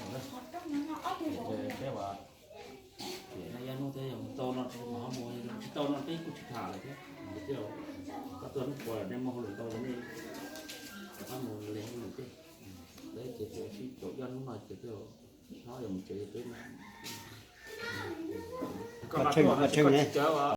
mus na. Peb ua, tiam no yog hnub thiab yog mus tau no rau mas ho mus, yog tsis tau no peb kuj tsis tham lawm thiab. Koj tuaj hnub puas nej muaj hauj lwm tau nej rov qab mus li hauj lwm tej. Peb ces tsuas sib caum coj hnub no ces twb hlob yog mus tsev peb. Koj mas tuaj tsis caum.